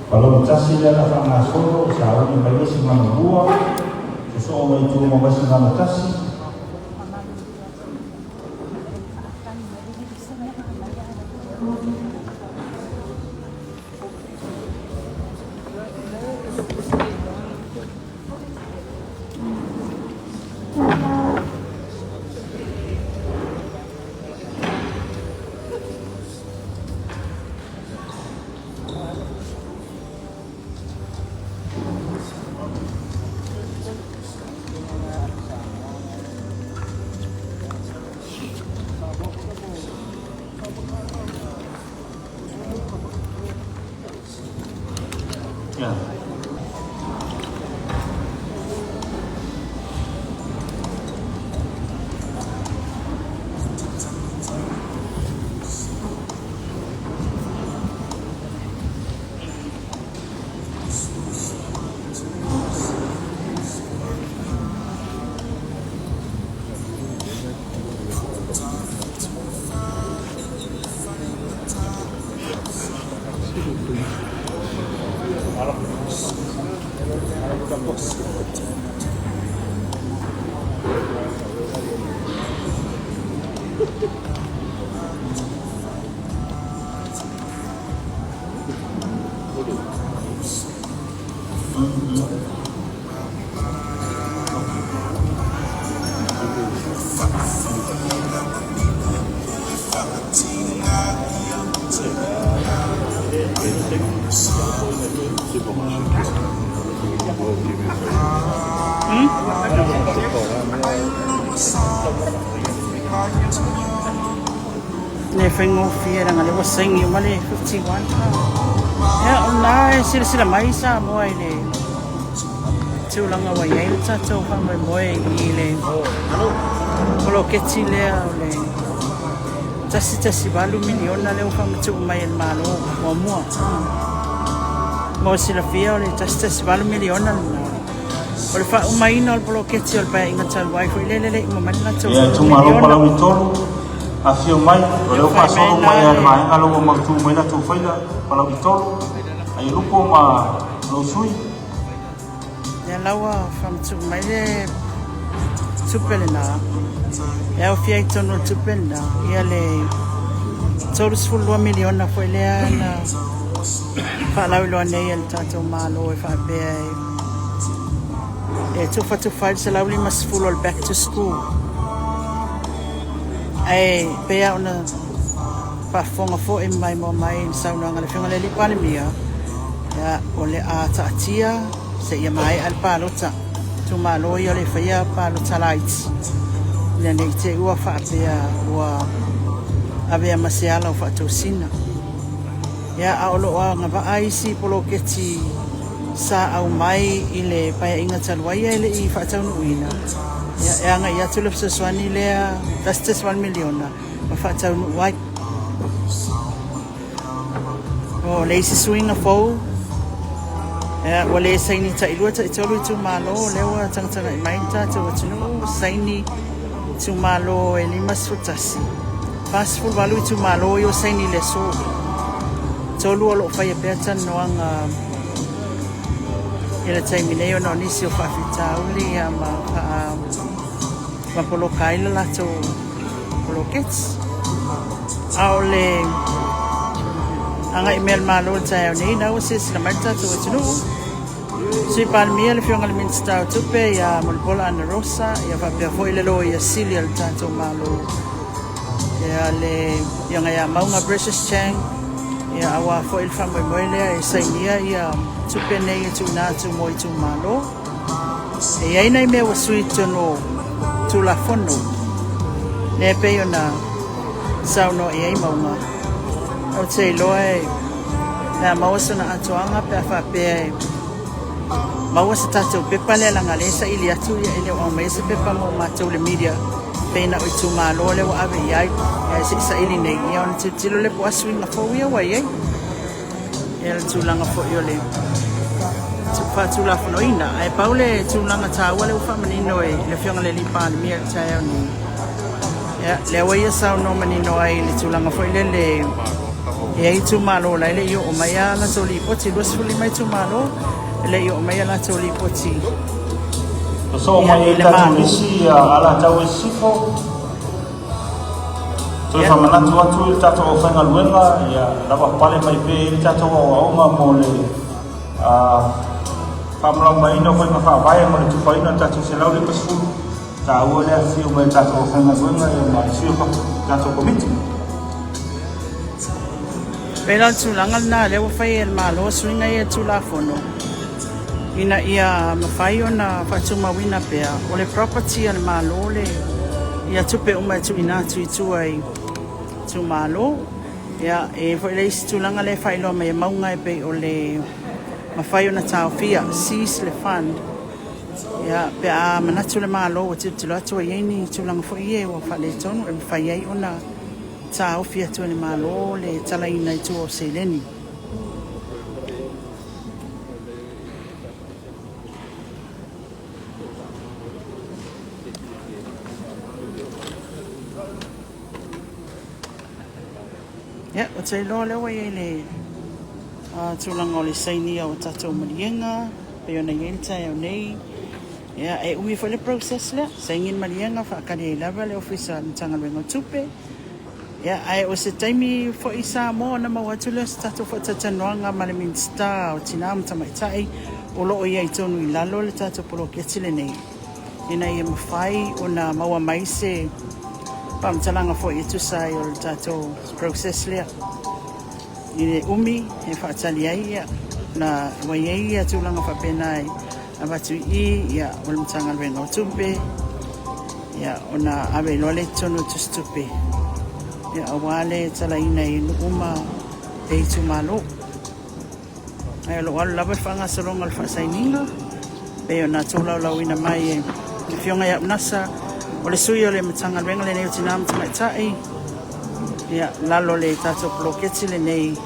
Palauli 1 lea o le a faagasolo, e sauni mai le isi Gano 2, sosoo mai tua ma Vaisigano 1. Yeah. Le faigofie leaga lea ua saini uma le 51. Ia, o lena e silasila mai Samoa i le tulaga ua i ai le tatou faamoemoe i le poloketi lea o le 1.8 miliona lea ua faamatuu mai e le Malo muamua. Mo silafia o le 1.8 miliona lena o le faaumaina o le poloketi o le Paeaiga talu ai foi lele le i uma mai le latou Ia, itumalo miliona. Palauli 3, afifio mai, o lea ua faasolo faimai mai lava i le le vaega lea ua mautu mai latou faila, Palauli 3, Aiolupo ma lou sui. Lea la ua faamatuu mai le tupe lena e aofia i totonu o le tupe lena ia le 32 miliona foi lea na faalauiloa nei e le tatou Malo e faapea e tufatufa ai le 150 o le back to school. Ae pei lava ona faafofoga foi ma maimoa mai i le saunoaga a le Afioga i le Alii Palemia, ia, o le a taatia seia maea le palota. Itumalo ia o le e faia palota laiti, ina ne i te i ua faapea ua avea ma se ala o faatosina. Ia, a o lo o agavaa isi poloketi sa aumai i le Paeaiga talu ai e le i faataunuuina, ia, e agai atu le fesoasoani lea 1.8 miliona ma faataunuu ai. O le isi suiga fou, ia, ua le saini tailua taitolu itumalo, o lea ua tagatagai mai le tatou atunuu, saini itumalo e 51, 48 itumalo ia ua saini i le aso. Tolu o lo o faia pea talanoaga i le taimi nei ona o nisi o faafitauli ia ma faa ma poloka ai le latou poloketi. A o le agai mea a le Malo i le taeao nei, na ua silasila mai le tatou atunuu. Sui Palemia, le Afioga i le Minisita o Tupe ia Mulipola Anarosa, ia faapea foi le Loia Sili a le tatou Malo, ia le Afioga ia Mauga Precious Chang, ia aua foi le faamoemoe lea e sainia ia tupe nei e tuuina atu mo itumalo. E i ai nai mea ua sui i totonu o Tulafono lea e pei ona saunoa i ai Mauga. Ou te iloa e le a maua sona atoaga pe a faapea e maua se tatou pepa lea leaga lea e saili atu ia e le o aumaia se pepa mo matou le media pei na o itumalo lea ua ave i ai ae se i saili nei ia ona tilotilo lea po o a suiga fou ia ua i ai. Ia le tulaga foi o le faatulafonoina. Ae pau le tulaga taua lea ua faamanino e le Afioga i le Alii Palemia i le taeao nei, ia, lea ua ia saunoa manino ai i le tulaga foi lele E i ai itumalo la e le i oo mai a latou lipoti, 25 itumalo e le i oo mai a latou lipoti. Sosoo Ia, mai i ai le tatou Malo. nisi Alataua i Sisifo. Toe faamanatu atu i le tatou aufaigaluega, ia lavapapale mai pea i le tatou aoaoga mo le faamalamalamaina o faiga faavae ma le tufaina o le tatou 150. Taua le afifio mai o tatou aufaigaluega ia ma sui o tatou komiti. Pei la o le tulaga lena lea ua fai e le Malo suiga ia i le Tulafono ina ia mafai ona faatumauina pea o le property a le Malo le ia tupe uma e tuuina atu i tua i itumalo. Ia, e i ai foi le isi tulaga lea e faailoa mai e mauga e pei o le mafai ona taofia, seize le fund. Ia, pe a manatu le Malo ua tilotilo atu ua i ai ni tulaga foi ia ua faaletonu e mafai ai ona taofi atu e le Malo le talaina i tua o seleni. Ia, ou te iloa lea ua i ai le tulaga o le sainia o tatou maliega, pei ona i ai le taeao nei. Ia, e umi foi le process lea, saini le maliega, faatali ai lava le Ofisa o le Matagaluega o Tupe. Ia, ae o se taimi foi Samoa ona maua atu lea o se tatou faatalatalanoaga ma le Minisita o Tina ma Tamaitai o lo o i ai tonu i lalo le tatou poloketi lenei, ina ia mafai ona maua mai se faamatalaga foi e tusa ai o le tatou process lea. I le umi e faatali ai, ia, na ua i ai ia tulaga faapena e avatu i i, ia, o le Matagaluega o Tupe, ia, ona ave loa lea i totonu o tusitupe, ia, aua le talaina i nuu ma e itumalo. Ae o lo o alu lava le faagasologa o le faasainiga, pei ona tolaulauina mai e le Afioga ia Unasa, o le sui o le Matagaluega lenei o Tina ma Tamaitai, ia, lalo le tatou poloketi lenei,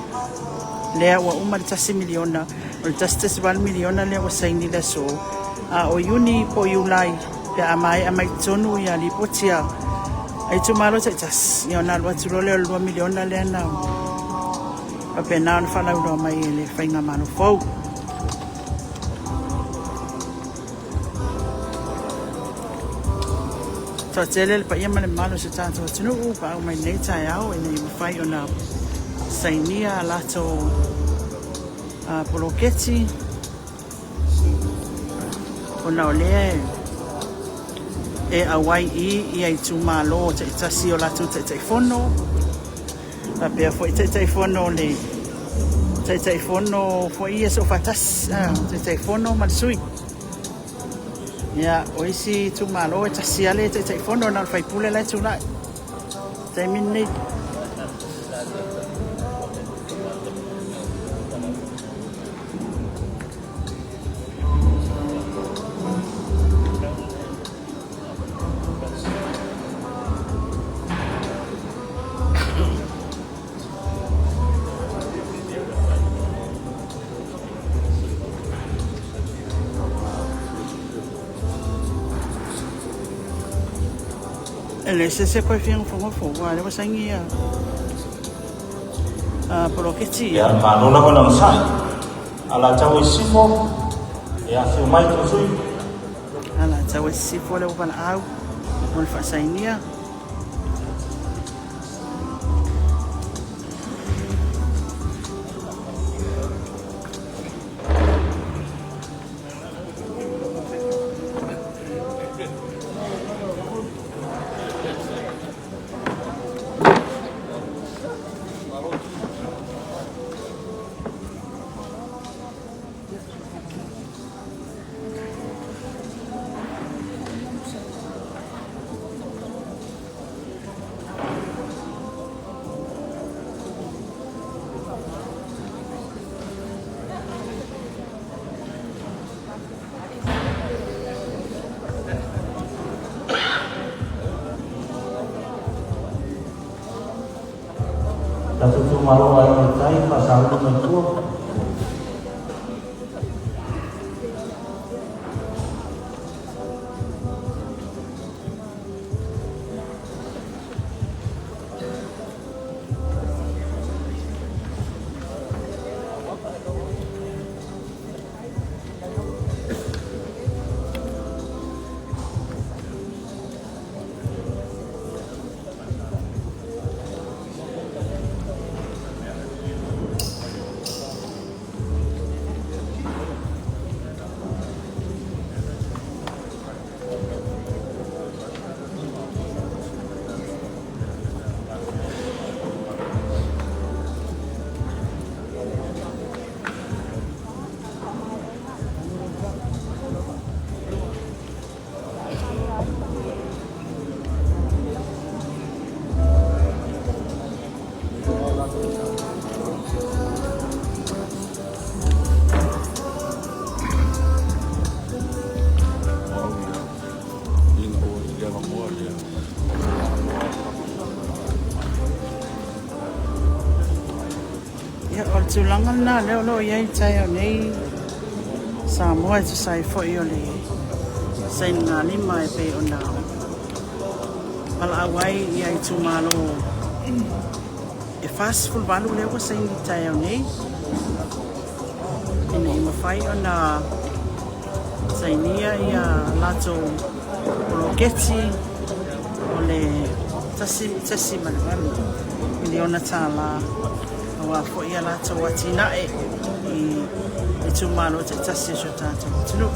lea ua uma le $1 miliona, o le $1.8 miliona lea ua saini le aso, a o Iuni po o Iulai, pe a maea mai totonu ia lipoti a itumalo taitasi, ia ona alu atu loa lea o le $2 miliona lea na faapena ona faalauiloa mai e le Faigamalo fou. Toatele le paia ma le mamalu o si o tatou atunuu paau mai lenei taeao ina ia mafai ona sainia a latou poloketi ona o lea e auai i ia itumalo taitasi o latou taitaifono, faapea foi taitaifono o le taitaifono foi ia soofaatasi, taitaifono ma le sui. Ia, o isi itumalo e tasi lava le taitaifono, na o le faipule la e tulai taimi lenei. E leai se isi e toe fia nofonofo, aua o lea ua saini ia poloketi. Ia, malo lava le onosai. Alataua i Sisifo, e afio mai tou sui. Alataua i Sisifo lea ua valaau mo le faasainia. Tatou itumalo o Aiga i le Tai, Faasalulu ma Itua. Ia, o le tulaga lena lea o lo o i ai i le taeao nei Samoa e tusa ai foi o le sainigalima e pei ona valaau ai ia itumalo e 48 lea ua saini i le taeao nei ina ia mafai ona sainia ia latou poloketi o le $1.8 miliona aua foi a latou atinae i itumalo taitasi o si o tatou atunuu.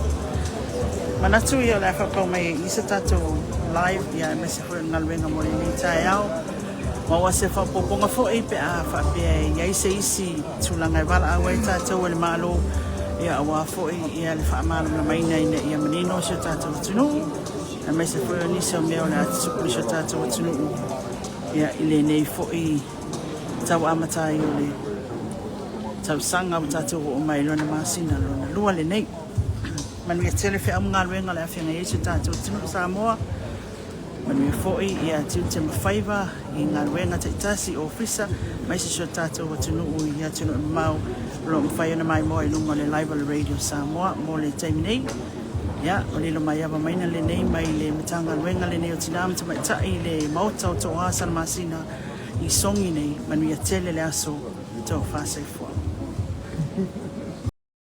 Manatu ia o le a faapau mai ai i se tatou live ia aemaise foi o le galuega mo lenei taeao. Maua se faaopoopoga foi pe a faapea e i ai se isi tulaga e valaau ai tatou e le Malo ia aua foi ia le faamalamalamaina ina ia manino si o tatou atunuu aemaise foi o nisi o mea o le a tutupu i si o tatou atunuu ia i lenei foi tau amata ai o le tausaga ua tatou oo mai lona masina lona lua lenei. Manuia tele feau ma galuega o le a feagai ai si o tatou atunuu Samoa. Manuia foi ia tiute ma faiva i galuega taitasi, ofisa, aemaise si o tatou atunuu i atunuu e mamao o lo o mafai ona maimoa i luga o le live o le Radio Samoa mo le taimi nei. Ia, o lilo mai ava maina lenei mai le Matagaluega lenei o Tina ma Tamaitai i le Maota o Toa Salamasina i Sogi nei. Manuia tele le aso. Tofa soifua.